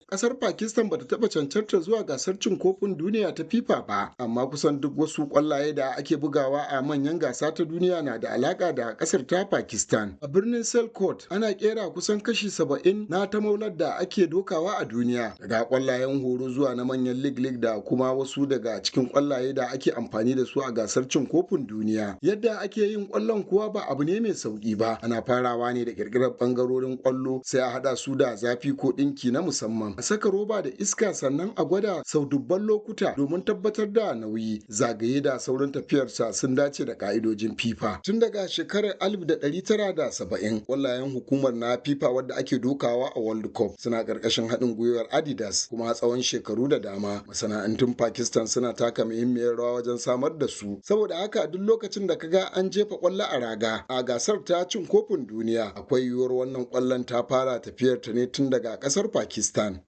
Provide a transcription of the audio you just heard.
Kasar Pakistan bata taba cancantar zuwa gasar cin kofin duniya ta FIFA ba, amma kusan duk wasu kwallaye da ake bugawa a manyan gasa ta duniya na da alaka da kasar ta Pakistan. A birnin Sialkot ana kera kusan kashi 70 na ta maular da ake dokawa a duniya, daga kwallayen horo zuwa na manyan lig lig da kuma wasu daga cikin kwallaye da ake amfani da su a gasar cin kofin duniya. Yadda ake yin kwallon kuwa ba abu ne mai sauki ba. Ana farawa ne da kirkirar bangarorin kwallo, sai a hada su da zafi ko dinki na musamman. A saka roba da iska, sannan a gwada sau dubban lokuta domin tabbatar da nauyi, zagaye da saurin tafiyarsa sun dace da ka'idojin FIFA. Tun daga shekarar 1970, kwallayen hukumar na FIFA wadda ake dokawa a World Cup suna karkashin haɗin gwiwar Adidas, kuma tsawon shekaru da dama masana'antun Pakistan suna taka muhimmiyar rawa wajen samar da su. Saboda haka, duk lokacin da kaga an jefa kwallo a raga a gasar ta cin kofin duniya, akwai yiwuwar wannan kwallon ta fara tafiyar ta ne tun daga kasar Pakistan.